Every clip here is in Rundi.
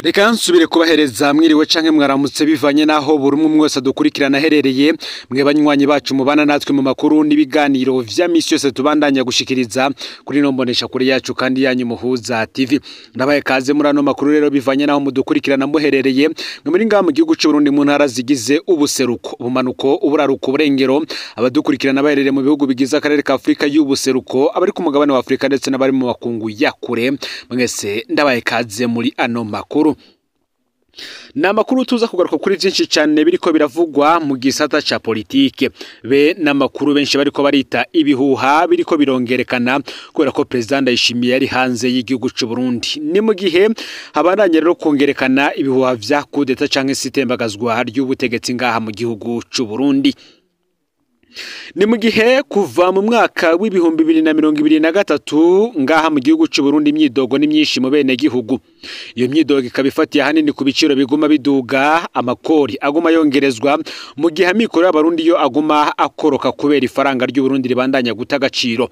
Reka nsubire kubahereza mwiriwe canke mwaramutse bivanye naho buri umwe wese adukurikirana aherereye. Mwe banywanyi bacu mubana natwe mu makuru n'ibiganiro vya misi yose tubandanya gushikiriza kuri no mbonesha kuri yacu kandi yanyu Muhuza TV. Ndabaye kaze muri ano makuru rero bivanye naho mudukurikirana muherereye. Mwe muri ngaha mu gihugu c'u Burundi mu ntara zigize ubuseruko, ubumanuko, uburaruko, uburengero, abadukurikirana baherereye mu bihugu bigize akarere ka Afrika y'ubuseruko, abari ku mugabane wa Afrika ndetse n'abari mu makungu ya kure, mwese ndabaye kaze muri ano makuru. Ni amakuru tuza kugaruka kuri vyinshi cane biriko biravugwa mu gisata ca politike, be n'amakuru benshi bariko barita ibihuha biriko birongerekana kubera ko President Ndayishimiye yari hanze y'igihugu c'u Burundi. Ni mu gihe habandanye rero kongerekana ibihuha vya coup d'état canke sitembagazwa ry'ubutegetsi ngaha mu gihugu c'u Burundi. Ni mu gihe kuva mu mwaka w'2023 ngaha mu gihugu c'u Burundi imyidogo ni myinshi mu bene gihugu. Iyo myidogo ikaba ifatiye ahanini ku biciro biguma biduga, amakori aguma yongerezwa, mu gihe amikoro y'abarundi yo aguma akoroka kubera ifaranga ry'u Burundi ribandanya guta agaciro.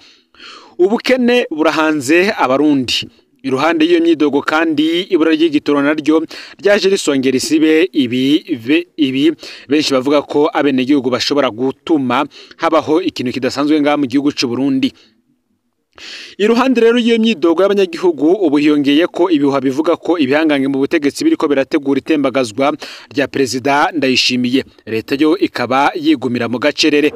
Ubukene burahanze abarundi. Iruhande y'iyo myidogo kandi ibura ry'igitoro naryo ryaje risongera isibe ibi benshi bavuga ko abenegihugu bashobora gutuma habaho ikintu kidasanzwe ngaha mu gihugu c'u Burundi. Iruhande rero y'iyo myidogo y'abanyagihugu ubu hiyongeye ko ibihuha bivuga ko ibihangange mu butegetsi biriko birategura itembagazwa rya Perezida Ndayishimiye, leta yo ikaba yigumira mu gacerere.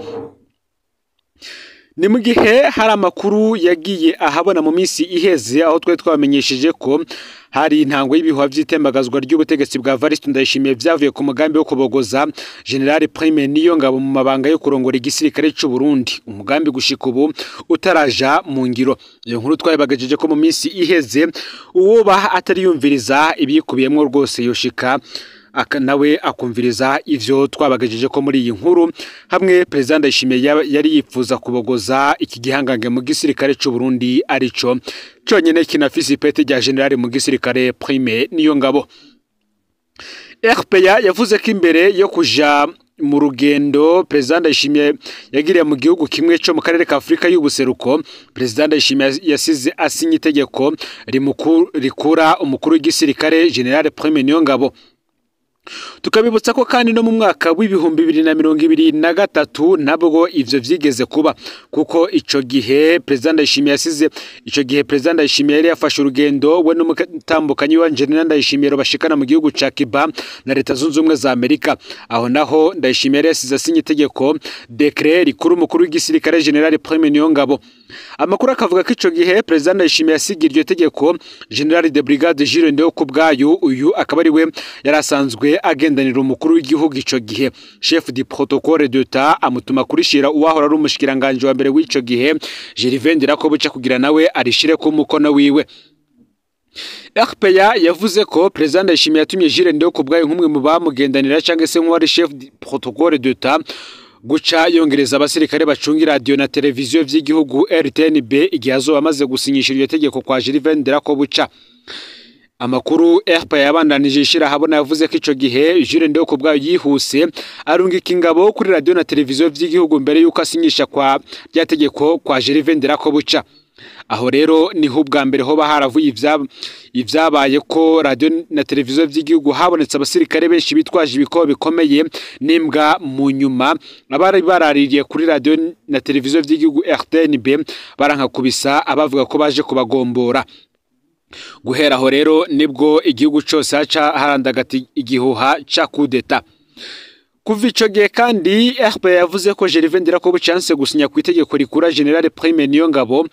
Ni mu gihe hari amakuru yagiye ahabona mu minsi iheze aho twari twabamenyesheje ko hari intango y'ibihuha vy'itembagazwa ry'ubutegetsi bwa Evariste Ndayishimiye vyavuye ku mugambi wo kubogoza General Prime Niyongabo mu mabanga yo kurongora igisirikare c'u Burundi, umugambi gushika ubu utaraja mu ngiro. Iyo nkuru twayibagajeje ko mu minsi iheze uwoba atariyumviriza ibikubiyemwo rwose yoshika nawe akumviriza ivyo twabagajeje ko muri iyi nkuru, hamwe President Ndayishimiye yari yifuza kubogoza iki gihangange mu gisirikare c'u Burundi arico conyene kinafise ipete rya General mu gisirikare Prime Niyongabo. RPA yavuze ko imbere yo kuja mu rugendo President Ndayishimiye yagiriye mu gihugu kimwe co mu karere ka Afrika y'ubuseruko, President Ndayishimiye yasize asinye itegeko rikura umukuru w'igisirikare General Prime Niyongabo. Tukabibutsa ko kandi no mu mwaka w'2023 nabwo ivyo vyigeze kuba, kuko ico gihe President Ndayishimiye yasize ico gihe President Ndayishimiye yari yafashe urugendo we n'umutambukanyi wa General Ndayishimiye bashikana mu gihugu ca Cuba na Leta Zunze Ubumwe za Amerika. Aho naho Ndayishimiye yari yasize asinye itegeko décret rikuru umukuru w'igisirikare General Prime Niyongabo. Amakuru akavuga ko ico gihe President Ndayishimiye yasigiye iryo tegeko General de Brigade Jules Ndihokubwayo, uyu akaba ari we yari asanzwe agendanira umukuru w'igihugu ico gihe, chef du protocole d'État, amutuma kurishira uwahora ari umushikiranganje wa mbere w'ico gihe Gervais Ndirakobuca kugira nawe arishire ku mukono wiwe. RPA yavuze ko President Ndayishimiye yatumye Jules Ndihokubwayo nk'umwe mu bamugendanira canke se nk'uwari chef du protocole d'État guca yongereza abasirikare bacunga radio na televiziyo vy'igihugu RTNB igihe azoba amaze gusinyisha iryo tegeko kwa Gervais Ndirakobuca. Amakuru RPA yabandanije ishira habona yavuze ko ico gihe Jules Ndihokubwayo yihuse arungika ingabo kuri radio na televiziyo vy'igihugu mbere yuko asinyisha kwa rya tegeko kwa Gervais Ndirakobuca. Aho rero niho ubwa mbere hoba haravuye ivyabaye ko radio na televiziyo vy'igihugu habonetse abasirikare benshi bitwaje ibikobo bikomeye n'imbwa. Mu nyuma abari baraririye kuri radio na televiziyo vy'igihugu RTNB barankakubisa abavuga ko baje kubagombora. Guhera aho rero nibwo igihugu cose haca harandagata igihuha ca coup d'état. Kuva ico gihe kandi RPA yavuze ko Gervais Ndirakobuca yanse gusinya ku itegeko rikura General Prime Niyongabo.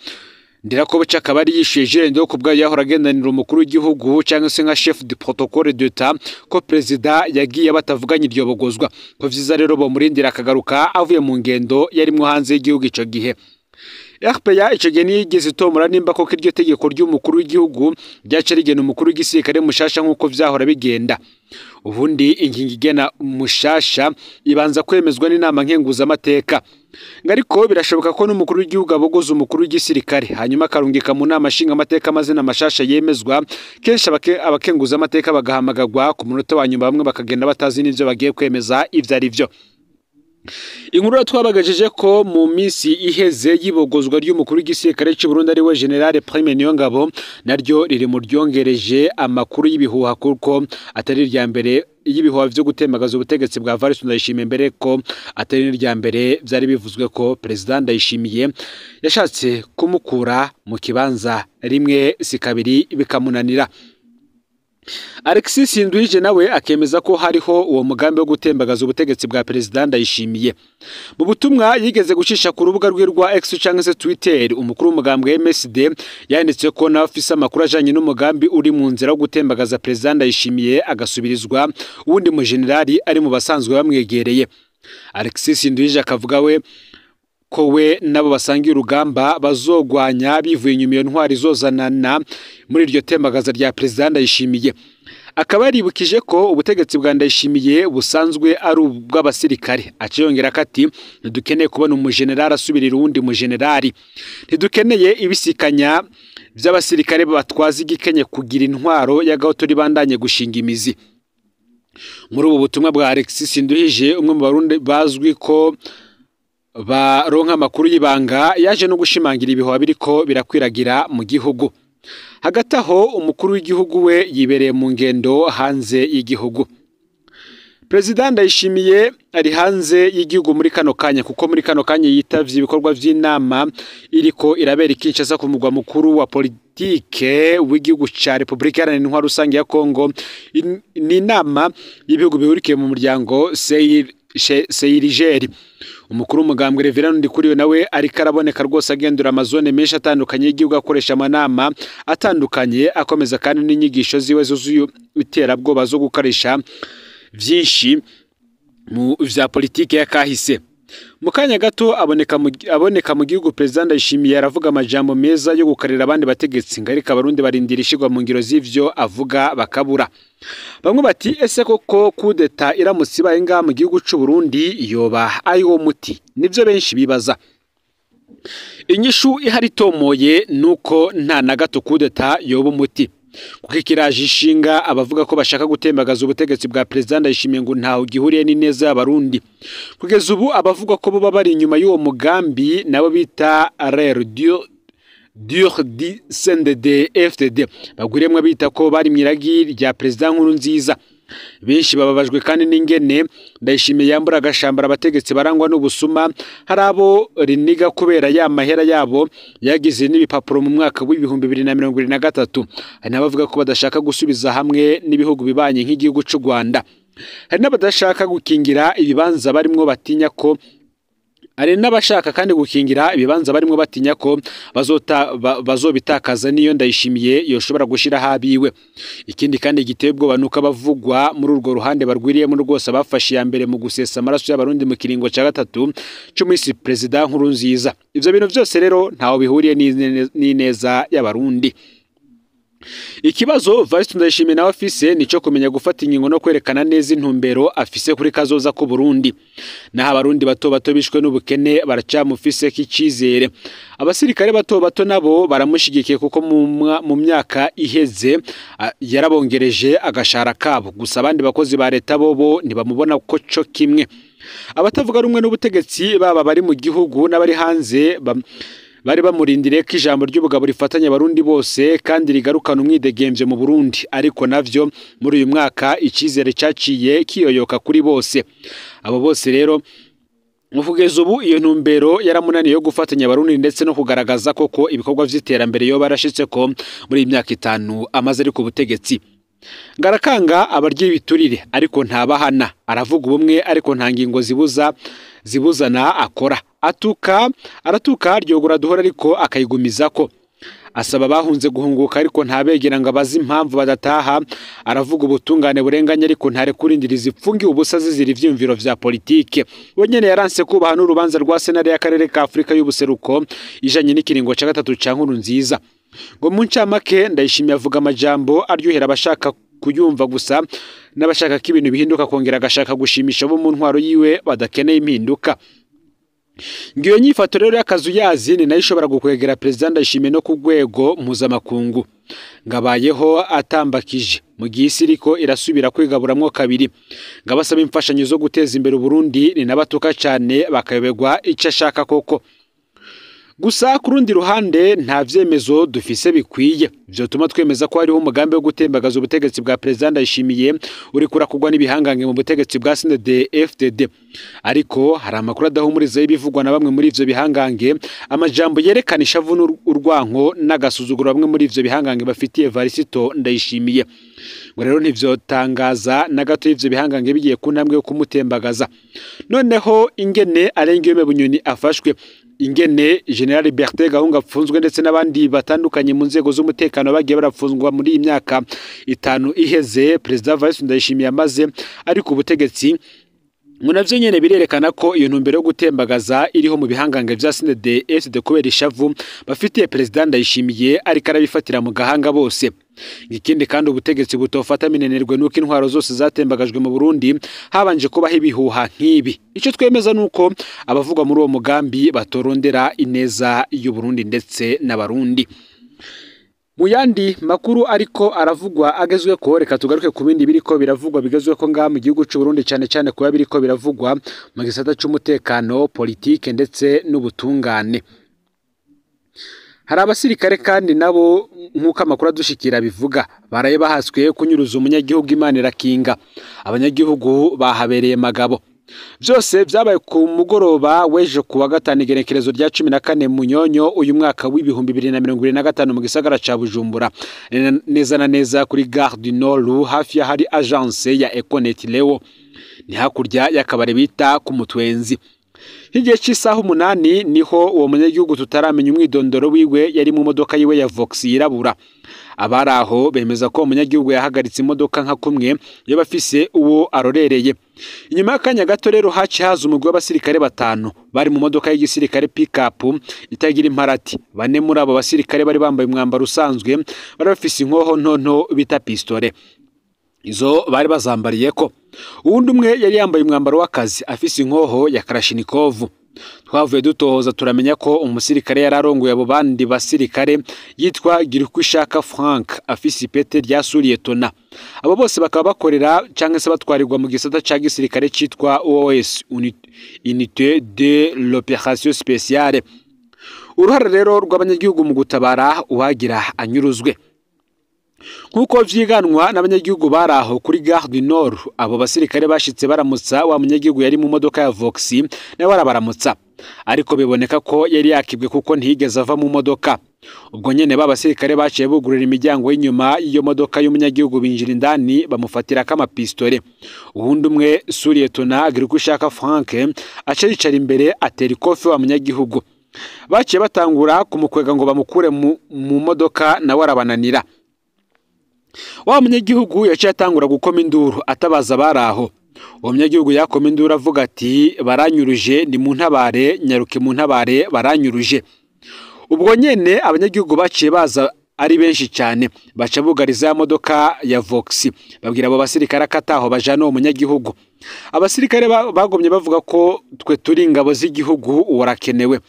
Ndirakobuca akaba yari yishuye Jules Ndihokubwayo yahora agendanira umukuru w'igihugu canke se nka chef du protocole d'État ko Perezida yagiye batavuganye iryo bogozwa, ko vyiza rero bomurindira akagaruka avuye mu ngendo yarimwo hanze y'igihugu ico gihe. RPA ico gihe ntiyigeze itomora nimba koko iryo tegeko ry'umukuru w'igihugu ryaca rigena umukuru w'igisirikare mushasha nk'uko vyahora bigenda. Ubundi ingingo igena mushasha ibanza kwemezwa n'inama nkenguzamateka. Ariko birashoboka ko n'umukuru w'igihugu abogoza umukuru w'igisirikare hanyuma akarungika mu nama nshingamateka amazina mashasha yemezwa. Kenshi abakenguzamateka bagahamagagwa ku munota wa nyuma, bamwe bakagenda batazi n'ivyo bagiye kwemeza ivyo ari vyo. Inkuru twabagajeje ko mu minsi iheze y'ibogozwa ry'umukuru w'igisirikare cy'u Burundi ari we General Prime Niyongabo naryo riri mu ryongereje amakuru y'ibihuha, kuko atari irya mbere y'ibihuha vyo gutemagaza ubutegetsi bwa Evariste Ndayishimiye, mbere ko atari n'irya mbere vyari bivuzwe ko President Ndayishimiye yashatse kumukura mu kibanza rimwe si kabiri bikamunanira. Alexis Nduhije nawe akemeza ko hariho uwo mugambi wo gutembagaza ubutegetsi bwa President Ndayishimiye. Mu butumwa yigeze gucisha ku rubuga rwe rwa X cyangwa se Twitter, umukuru w'umugambwe MSD yanditse ko nawe afise amakuru ajanye n'umugambi uri mu nzira wo gutembagaza President Ndayishimiye agasubirizwa uwundi mu generali ari mu basanzwe bamwegereye. Alexis Nduhije akavuga we ko we nabo basangiye urugamba bazogwanya bivuye inyuma iyo ntwari zozanana muri iryo tembagaza rya President Ndayishimiye. Akaba yaribukije ko ubutegetsi bwa Ndayishimiye busanzwe ari ubw'abasirikare. Aciyongera ati ntidukeneye kubona umujenerali asubirira uwundi mujenerali, ntidukeneye ibisikanya by'abasirikare batwaza igikenye kugira intwaro y'agahoto ribandanye gushinga imizi. Muri ubu butumwa bwa Alexis Nduhije, umwe mu Barundi bazwi ko baronka amakuru y'ibanga, yaje no gushimangira ibihuha biriko birakwiragira mu gihugu. Hagati aho umukuru w'igihugu we yibereye mu ngendo hanze y'igihugu. President Ndayishimiye ari hanze y'igihugu muri kano kanya, kuko muri kano kanya yitavye ibikorwa vy'inama iriko irabera i Kinshasa ku mugwa mukuru wa politike w'igihugu ca Republika Iharanira Intwaro Rusange ya Kongo. Ni inama y'ibihugu bihurikiye mu muryango Seirijeri. Umukuru w'umugambwe Reverend Ndikuriyo nawe ariko araboneka rwose agendura amazone menshi atandukanye y'igihugu, akoresha amanama atandukanye, akomeza kandi n'inyigisho ziwe zuzuye iterabwoba zo gukoresha vyinshi mu vya politike ya kahise. Mu kanya gato aboneka mu gihugu, President Ndayishimiye aravuga amajambo meza yo gukarira abandi bategetsi, ngarika abarundi barindira ishigwa mu ngiro z'ivyo avuga bakabura. Bamwe bati ese koko kudeta iramutse ibaye ngaha mu gihugu c'u Burundi yoba ari wo muti? Nivyo benshi bibaza. Inyishu ihari tomoye nuko nta na gato kudeta yoba umuti, kuko ikiraje ishinga abavuga ko bashaka gutembagaza ubutegetsi bwa President Ndayishimiye ngo ntaho gihuriye n'ineza y'abarundi. Kugeza ubu abavuga ko bo bari inyuma y'uwo mugambi nabo bita RR dur di CNDD FDD bagwiremwe bita ko bari mwiragi rya President Nkurunziza. Benshi bababajwe kandi n'ingene Ndayishimiye yambura agashambara abategetsi barangwa n'ubusuma, hari abo riniga kubera ya mahera yabo yagize n'ibipapuro mu mwaka w'2023. Hari n'abavuga ko badashaka gusubiza hamwe n'ibihugu bibanye nk'igihugu c'u Rwanda. Hari n'abadashaka gukingira ibibanza barimwo batinya ko hari n'abashaka kandi gukingira ibibanza barimwo batinya ko bazobitakaza niyo Ndayishimiye yoshobora gushira habiwe. Ikindi kandi giteye ubwoba nuko abavugwa muri urwo ruhande barwiriyemo rwose abafashe ya mbere mu gusesa amaraso y'abarundi mu kiringo ca gatatu c'umisi President Nkurunziza. Ivyo bintu vyose rero ntaho bihuriye n'ineza y'abarundi. Ikibazo Evariste Ndayishimiye nawe afise nico kumenya gufata ingingo no kwerekana neza intumbero afise kuri kazoza ku Burundi. Naho abarundi bato bato bishwe n'ubukene baracamufise k'icizere. Abasirikare bato bato nabo baramushigikiye kuko mu myaka iheze yarabongereje agashara kabo. Gusa abandi bakozi ba leta bobo ntibamubona ko co kimwe. Abatavuga rumwe n'ubutegetsi baba bari mu gihugu n'abari hanze bari bamurindiriye ko ijambo ry'ubugabo rifatanya abarundi bose kandi rigarukana umwidegemvye mu Burundi, ariko navyo muri uyu mwaka icizere caciye kiyoyoka kuri bose. Abo bose rero kugeza ubu iyo ntumbero yaramunaniye yo gufatanya abarundi ndetse no kugaragaza koko ibikorwa vy'iterambere yo barashitse ko muri iyi myaka 5 amaze ari ku butegetsi. Ngarakanga abarya ibiturire ariko ntabahana, aravuga ubumwe ariko nta ngingo zibuzana akora. Atuka aratuka ryogora duhora ariko akayigumizako. Asaba bahunze guhunguka ariko ntabegera ngo abazi impamvu badataha. Aravuga ubutungane burenganye ariko ntare kurindiriza ipfungi ubusa zizira ivyumviro vya politike. We nyene yaranse kubaha n'urubanza rwa Senare y'akarere ka Afrika y'ubuseruko ijanye n'ikiringo ca gatatu ca Nkurunziza. Ngo mu ncamake Ndayishimiye avuga amajambo aryohera abashaka kuyumva gusa n'abashaka ko ibintu bihinduka, kongera agashaka gushimisha bo mu ntwaro yiwe badakeneye impinduka. Ngiyo nyifato rero y'akazu yazi ni nayo ishobora gukwegera President Ndayishimiye no ku rwego mpuzamakungu. Ngabayeho atambakije mu gihe isi iriko irasubira kwigaburamwo kabiri. Ngabasaba imfashanyo zo guteza imbere Burundi ni nabatuka cyane bakayoberwa icyo ashaka koko. Gusa ku rundi ruhande nta vyemezo dufise bikwiye vyotuma twemeza ko hariho umugambi wo gutembagaza ubutegetsi bwa President Ndayishimiye uri kurakugwa n'ibihangange mu butegetsi bwa CNDD-FDD. Ariko hari amakuru adahumuriza y'ibivugwa na bamwe muri ivyo bihangange, amajambo yerekana ishavu n'urwanko n'agasuzuguro bamwe muri ivyo bihangange bafitiye Varisito Ndayishimiye. Ngo rero ntivyotangaza na gato ivyo bihangange bigiye ku ntambwe yo kumutembagaza. Noneho ingene Alain Bunyoni afashwe, ingene General Bertin Gahunga apfunzwe ndetse n'abandi batandukanye mu nzego z'umutekano bagiye barapfunzwa muri iyi myaka 5 iheze President Varisito Ndayishimiye amaze ariko ubutegetsi, ngo navyo nyene birerekana ko iyo ntumbero yo gutembagaza iriho mu bihangange vya CNDD-FDD kubera ishavu bafitiye President Ndayishimiye ariko arabifatira mu gahanga bose. Ikindi kandi ubutegetsi butofata minenerwe nuko intwaro zose zatembagajwe mu Burundi habanje kubaho ibihuha nk'ibi. Ico twemeza nuko abavugwa muri uwo mugambi batorondera ineza y'u Burundi ndetse n'abarundi. Mu yandi makuru ariko aravugwa agezwe ko, reka tugaruke ku bindi biriko biravugwa bigezwe ko ngaha mu gihugu c'u Burundi, cyane cyane kuba biriko biravugwa mu gisata c'umutekano, politike ndetse n'ubutungane. Hari abasirikare kandi nabo nk'uko amakuru adushikira bivuga baraye bahaswe kunyuruza umunyagihugu Imana irakinga. Abanyagihugu bahabereye magabo. Byose byabaye ku mugoroba w'ejo ku wa gatanu igenekerezo rya 14 Munyonyo uyu mwaka w'2025 mu gisagara ca Bujumbura, neza na neza kuri Gare du Nord hafi ya hari agence ya Econet Leo, ni hakurya y'akabare bita ku Mutwenzi. Higihe c'isaha 8 niho uwo munyagihugu tutaramenya umwidondoro wiwe yari mu modoka yiwe ya Vox yirabura. Abari aho bemeza ko umunyagihugu yahagaritse imodoka nka kumwe yoba afise uwo arorereye. Inyuma y'akanya gato rero haci haza umugwi w'abasirikare 5 bari mu modoka y'igisirikare pick-up itagira imparati. 4 muri abo basirikare bari bambaye umwambaro usanzwe, bari bafise inkoho ntonto bita pistole, izo bari bazambariyeko. Uwundi umwe yari yambaye umwambaro w'akazi afise inkoho ya Kalashnikov. Twavuye dutohoza turamenya ko umusirikare yararongoye abo bandi basirikare yitwa Girikushaka Frank afise ipete rya suriyetona. Abo bose bakaba bakorera cyangwa se batwarirwa mu gisata ca gisirikare citwa OS, Unité de l'Opération Spéciale. Uruhare rero rw'abanyagihugu mu gutabara uwagira anyuruzwe. Nkuko vyiganwa n'abanyagihugu baraho kuri Gare du Nord, abo basirikare bashitse baramutsa wa munyagihugu yari mu modoka ya Vox, nawe arabaramutsa, ariko biboneka ko yari yakibwe kuko ntiyigeze ava mu modoka. Ubwo nyene ba basirikare baciye bugurura imiryango y'inyuma y'iyo modoka y'umunyagihugu binjira indani bamufatira kama pistole. Uwundi umwe suriyetona Girikushaka Frank aca yicara imbere atera ikofi wa munyagihugu. Baciye batangura kumukwega ngo bamukure mu modoka, nawe arabananira. Wa munyagihugu yaciye atangura gukoma induru atabaza baraho. Uwo munyagihugu yakoma induru avuga ati baranyuruje, ni mu ntabare, nyaruke mu ntabare, baranyuruje. Ubwo nyene abanyagihugu baciye baza ari benshi cyane, baca bugariza ya modoka ya Vox, babwira abo basirikare akataho bajana uwo munyagihugu. Abasirikare bagomye bavuga ko twe turi ingabo z'igihugu warakenewe.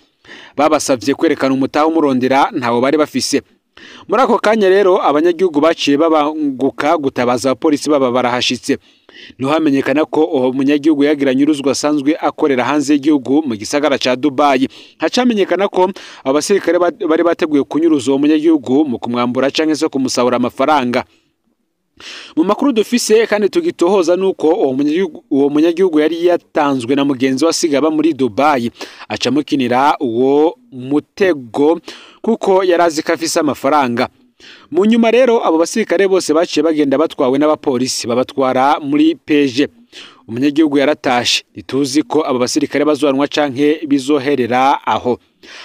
Babasavye kwerekana umutaho umurondera, ntawo bari bafise. Muri ako kanya rero abanyagihugu baciye babanguka gutabaza abapolisi baba barahashitse. Niho hamenyekana ko uwo munyagihugu yagira nyuruzwa asanzwe akorera hanze y'igihugu mu gisagara ca Dubai. Hacamenyekana ko abasirikare bari bateguye kunyuruza uwo munyagihugu mu kumwambura canke se kumusahura amafaranga. Mu makuru dufise kandi tugitohoza nuko uwo munyagihugu yari yatanzwe na mugenzi wa Sigaba muri Dubai, acamukinira uwo mutego kuko yarazi ko afise amafaranga. Mu nyuma rero abo basirikare bose baciye bagenda batwawe n'abapolisi babatwara muri PG. Umunyagihugu yaratashe, ntituzi ko abo basirikare bazwanwa canke bizoherera aho.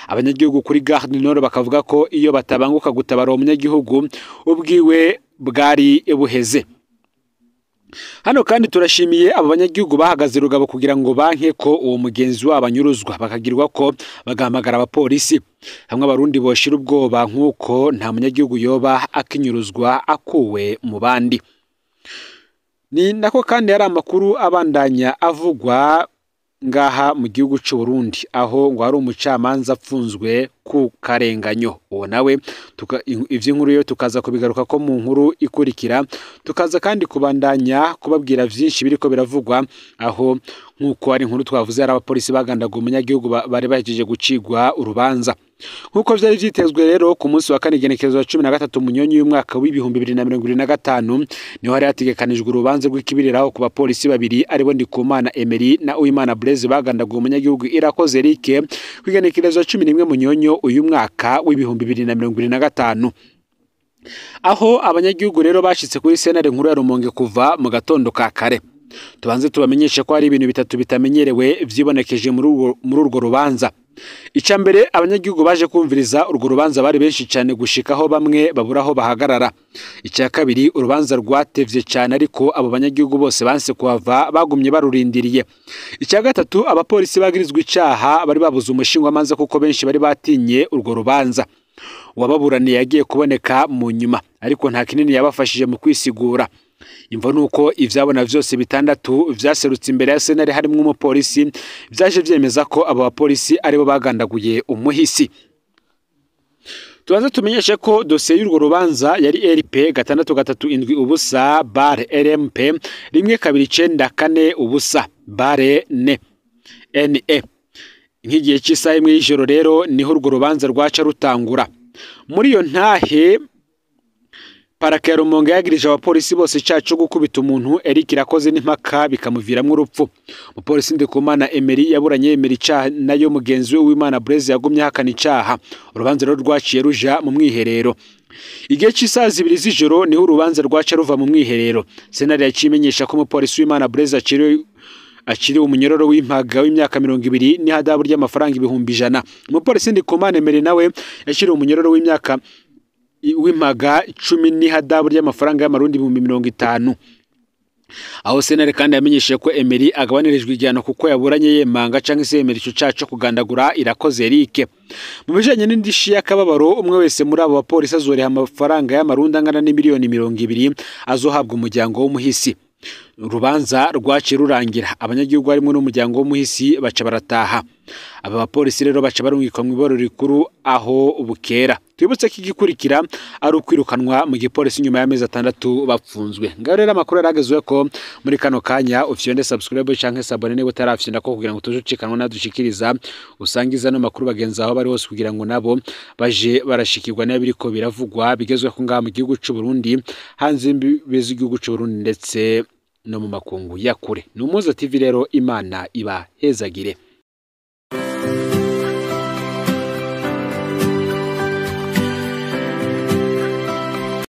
Abanyagihugu kuri Gare du Nord bakavuga ko iyo batabanguka gutabara uwo munyagihugu ubwiwe bwari buheze. Hano kandi turashimiye abo banyagihugu bahagaze rugabo kugira ngo banke ko uwo mugenzi wabo anyuruzwa, bakagirwa ko bagahamagara abapolisi. Hamwe abarundi boshira ubwoba nkuko nta munyagihugu yoba akinyuruzwa akuwe mu bandi. Ni nako kandi hari amakuru abandanya avugwa ngaha mu gihugu c'u Burundi, aho ngo hari umucamanza apfunzwe ku karenganyo. Uwo nawe ivy'inkuru yo tukaza kubigaruka ko mu nkuru ikurikira, tukaza kandi kubandanya kubabwira vyinshi biriko biravugwa, aho nk'uko ari inkuru twavuze hari abapolisi bagandaga umunyagihugu bari bahejeje gucigwa urubanza. Nk'uko vyari vyitezwe rero, ku munsi wa kane igenekerezo wa 13 Munyonyi y'umwaka w'2025 niho hari hategekanijwe urubanza rw'ikibiriraho ku bapolisi babiri aribo Ndikumana Emery na Uwimana Blaise bagandaguye umunyagihugu Irakoze Eric ku igenekerezo wa 11 Munyonyo uyu mwaka w'2025, aho abanyagihugu rero bashitse kuri sentare nkuru ya Rumonge kuva mu gatondo ka kare. Tubanze tubamenyeshe ko hari ibintu bitatu bitamenyerewe vyibonekeje muri urwo rubanza. Ica mbere, abanyagihugu baje kumviriza urwo rubanza bari benshi cyane gushikaho bamwe baburaho bahagarara. Icya kabiri, urubanza rwatevye cyane ariko abo banyagihugu bose banse kuhava, bagumye barurindiriye. Icya gatatu, abapolisi bagirizwe icaha bari babuze umushingwamanza kuko benshi bari batinye urwo rubanza. Uwababuraniye yagiye kuboneka mu nyuma, ariko nta kinini yabafashije mu kwisigura. Imvo nuko ivyabona vyose bitandatu vyaserutse imbere ya sentare harimwo umupolisi vyaje vyemeza ko abo bapolisi aribo bagandaguye umuhisi. Tubanze tumenyeshe ko dosiye y'urwo rubanza yari RP 6370 bar RMP 1294 bar N NE. Nk'igihe cy'isaha imwe y'ijoro rero niho urwo rubanza rwaca rutangura. Muri iyo ntahe, parake ya Rumonge yagirije abapolisi bose icaha co gukubita umuntu Eric Irakoze n'impaka bikamuviramwo urupfu. Umupolisi Ndikumana Emery yaburanye yemera icaha, nayo mugenzi we Uwimana Blaise yagumye ahakana icaha. Urubanza rero rwaciye ruja mu mwiherero. Igihe cy'isaha 2 z'ijoro niho urubanza rwaca ruva mu mwiherero. Sentare yaciye imenyesha ko umupolisi Uwimana Blaise akiri umunyororo w'impaga w'imyaka 20 n'ihadabu ry'amafaranga 100,000. Umupolisi Ndikumana Emery nawe yakiriwe umunyororo w'imyaka w'impaga 10 n'ihadabu ry'amafaranga y'amarundi 50,000. Aho sentare kandi yamenyesheje ko Emery agabanirijwe igihano kuko yaburanye yemanga canke se yemera ico caha co kugandagura Irakoze Eric. Mu bijanye n'indishi y'akababaro, umwe wese muri abo bapolisi azoriha amafaranga y'amarundi angana n'imiliyoni 20 azohabwa umuryango w'umuhisi. Urubanza rwaciye rurangira, abanyagihugu harimwo n'umuryango w'umuhisi baca barataha. Aba bapolisi rero baca barungikwa mw'iborero rikuru aho bukera. Twibutse ko igikurikira ari ukwirukanwa mu gipolisi nyuma y'amezi 6 bapfunzwe. Ngaho rero amakuru yaragezwe ko muri kano kanya ufyonde subscribe canke s'abonner niba utarafyonda ko kugira ngo tujucikanwa nadushikiriza, usangiza no makuru bagenzi aho bari hose kugira ngo nabo baje barashikirwa n'ibiriko biravugwa bigezwe ko ngaha mu gihugu c'u Burundi, hanze imbibe z'igihugu c'u Burundi ndetse no mu makungu ya kure. Ni Umuhoza TV rero, Imana ibahezagire.